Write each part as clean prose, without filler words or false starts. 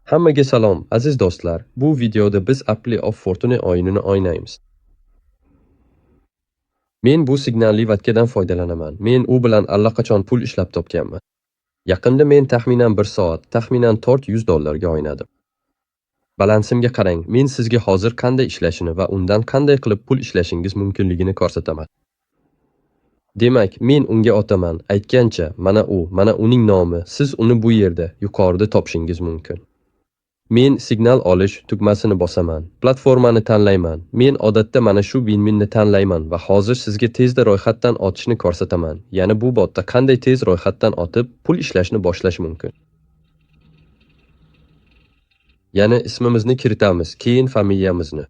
Hammaga salom, aziz do'stlar. Bu videoda biz Apple of Fortune o'yinini o'ynaymiz. Men bu signalli vatkadan foydalanaman. Men u bilan allaqachon pul ishlab topganman. Yaqinda men taxminan 1 soat, taxminan 400 dollarga o'ynadim. Balansimga qarang, men sizga hozir qanday ishlashini va undan qanday qilib pul ishlashingiz mumkinligini ko'rsataman. Demak, men unga otaman. Aytgancha, mana u, mana uning nomi. Siz uni bu yerda, yuqorida topishingiz mumkin. Men signal olish tugmasini bosaman. Platformani tanlayman. Men odatda mana shu Winwinni tanlayman va hozir sizga tezda ro'yxatdan o'tishni ko'rsataman. Ya'ni bu botda qanday tez ro'yxatdan o'tib, pul ishlashni boshlash mumkin. Yana ismimizni kiritamiz, keyin familiyamizni.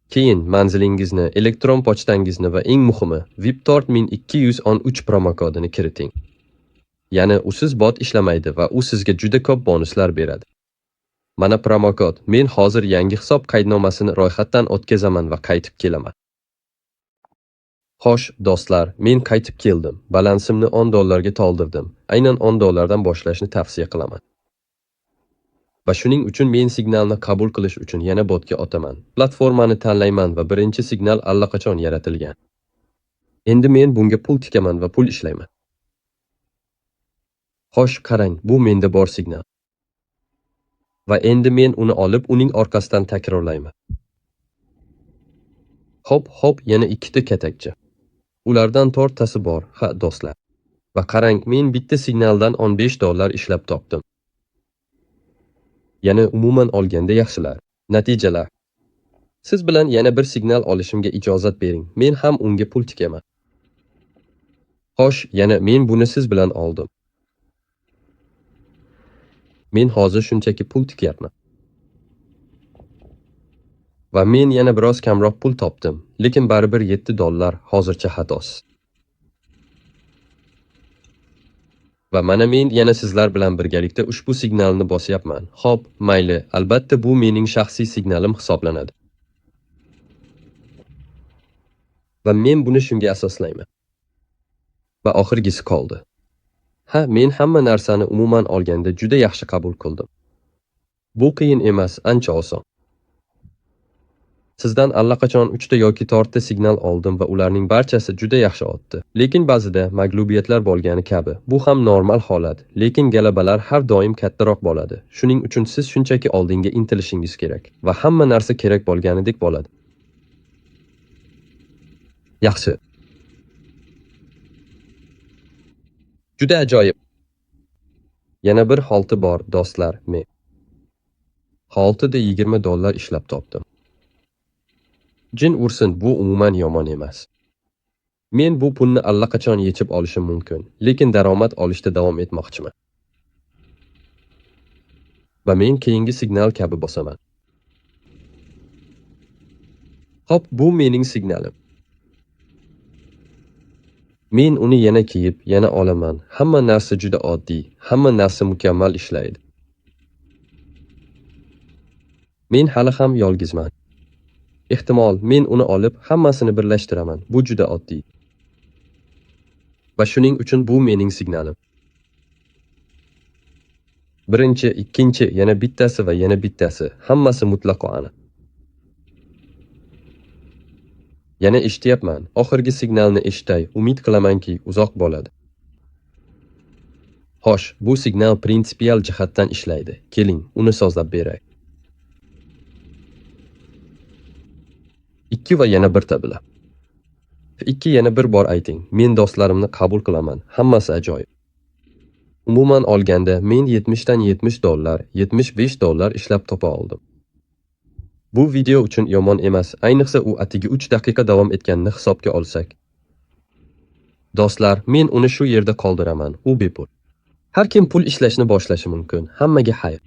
Keyin manzilingizni, elektron pochtangizni va eng muhimi, VIP 4213 promokodini kiriting. Ya'ni usiz bot ishlamaydi va u sizga juda ko'p bonuslar beradi. Mana promokod. Men hozir yangi hisob qaydnomasini ro'yxatdan o'tkazaman va qaytib kelaman. Xo'sh, do'stlar, men qaytib keldim. Balansimni 10 dollarga to'ldirdim. Aynan 10 dollardan boshlashni tavsiya qilaman. Va shuning uchun men signalni qabul qilish uchun yana botga otaman. Platformani tanlayman va birinchi signal allaqachon yaratilgan. Endi men bunga pul tikaman va pul ishlayman. Xo'sh, qarang, bu menda bor signal. Va endi men uni olib, uning orqasidan takrorlayman. Hop, hop, yana ikkita katakcha. Ulardan to'rttasi bor, ha, do'stlar. Va qarang, men bitta signaldan 15 dollar ishlab topdim. Yana umuman olganda yaxshilar. Natijalar. Siz bilan yana bir signal olishimga ijozat bering. Men ham unga pul tikaman. Xo'sh, yana men buni siz bilan oldim. Men hozir shunchaki pul tikyapman. Va men yana biroz kamroq pul topdim, lekin baribir 7 dollar hozircha xatosiz. Va mana men yana sizlar bilan birgalikda ushbu signalni bosyapman. Xo'p, mayli, albatta bu mening shaxsiy signalim hisoblanadi. Va men buni shunga asoslayman. Va oxirgisi qoldi. Ha, men hamma narsani umuman olganda juda yaxshi qabul qildim. Bu qiyin emas, ancha oson. Sizdan allaqachon 3 ta yoki 4 ta signal oldim va ularning barchasi juda yaxshi otdi. Lekin ba'zida mag'lubiyatlar bo'lgani kabi, bu ham normal holat, lekin g'alabalar har doim kattaroq bo'ladi. Shuning uchun siz shunchaki oldinga intilishingiz kerak va hamma narsa kerak bo'lganidek bo'ladi. Yaxshi. Juda ajoyib. Yana bir holati bor, do'stlar, men. Holatida 20 dollar ishlab topdim. Jin ursin, bu umuman yomon emas. Men bu pulni allaqachon yechib olishim mumkin, lekin daromad olishda davom etmoqchiman. Va men keyingi signal kabi bosaman. Xo'p, bu mening signalim. Men uni yana kiyib, yana olaman. Hamma narsa juda oddiy, hamma narsa mukammal ishlaydi. Men hali ham yolg'izman. Ehtimol, men uni olib, hammasini birlashtiraman. Bu juda oddiy. Va shuning uchun bu mening signalim. Birinchi, ikkinchi, yana bittasi va yana bittasi. Hammasi mutlaqo aniq. Yana eshityapman. Oxirgi signalni eshitay. Umid qilamanki, uzoq bo'ladi. Xo'sh, bu signal prinsipial jihatdan ishlaydi. Keling, uni sozlab beray. 2 va yana bir tabla. 2 yana bir bor ayting. Men do'stlarimni qabul qilaman. Hammasi ajoyib. Umuman olganda men 70 dan 70 dollar, 75 dollar ishlab topa oldim. Bu video uchun yomon emas, ayniqsa u atigi 3 daqiqa davom etganini hisobga olsak. Do'stlar, men uni shu yerda qoldiraman. U bepul. Har kim pul ishlashni boshlashi mumkin. Hammaga xayr.